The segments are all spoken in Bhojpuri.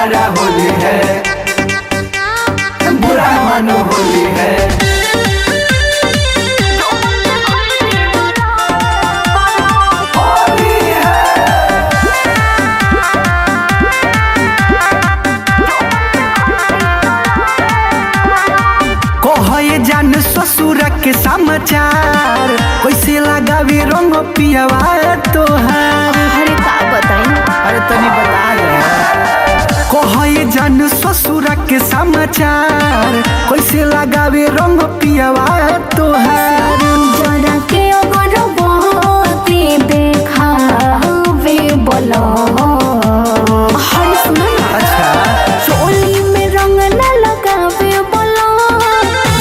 रा होली है, बुरा मानो होली है। होली है। कहे जान ससुर के समाचार, कैसे लगावे रंग पियावा तोहार। अरे का बताई। अरे तनी बता दे। कहे जान ससुर के समाचार, कैसे लगावे रंग पियावा तोहार। जरा के अगर बाती देखावे बोलो। अरे सुनो ना। अच्छा। चोली में रंग न लगावे बोलो,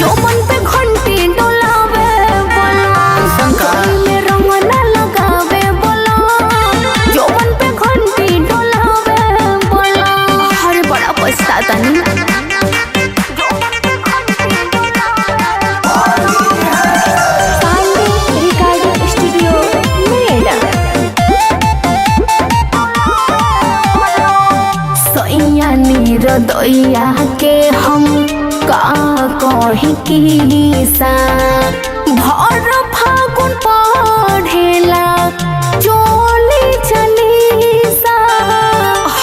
जोबन पे घंटी डोलावे बोलो। शंकर। चोली में रंग न लगावे बोलो, जोबन पे घंटी डोलावे बोलो। अरे बड़ा पछताता नहीं। Pandey recording studio Noida. सैया निरदैया के हम का कही किसा, भर फागुन पढ़ेला चोली चलीसा।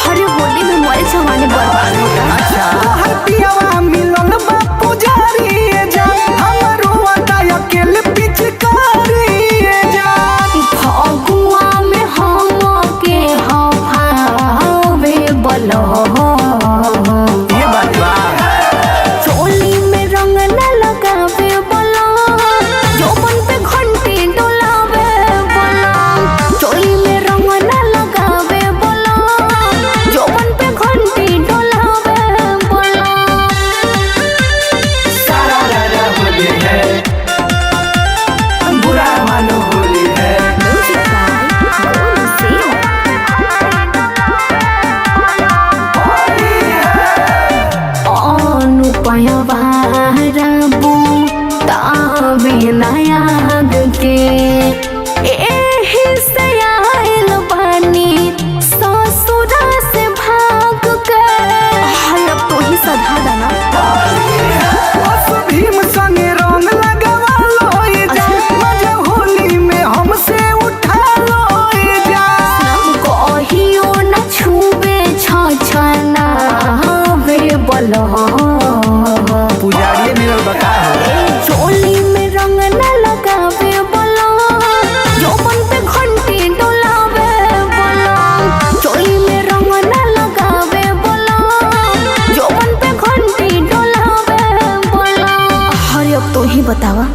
अरे होली में मोरे जवानी बर्बाद होता। अच्छा। तोहर पियावा मिलल बा पुजारी ए जान, हमरो आता अकेले पिचकारी ए जान। फगुआ में हम के हफावे बलो। ये बात बा। चोली में रंग न लगावे बोलो, जोबन पे घंटी डोलावे बोलो। चोली में रंग न लगावे बोलो, जोबन पे घंटी डोलावे बोलो। सारा रा रा होली है, बुरा मानो होली है। Music by Golu Singh. होली है। अनुपयवारबू तावे नायाग के, एही से आइल बानी ससुरा से भाग के। हाय अब तो ही सधा दाना। बस भीम संगे रंग लगावा लो ए जान, मजा होली में हमसे उठा लो ए जान। कहियो न छुबे छछनावे बोलो। पुजारी मिलल बका हो। चोली में रंग न लगावे बोलो, जोबन पे घंटी डोलावे बोलो। चोली में रंग न लगावे बोलो, जोबन पे घंटी डोलावे बोलो। अरे अब तो ही बतावा।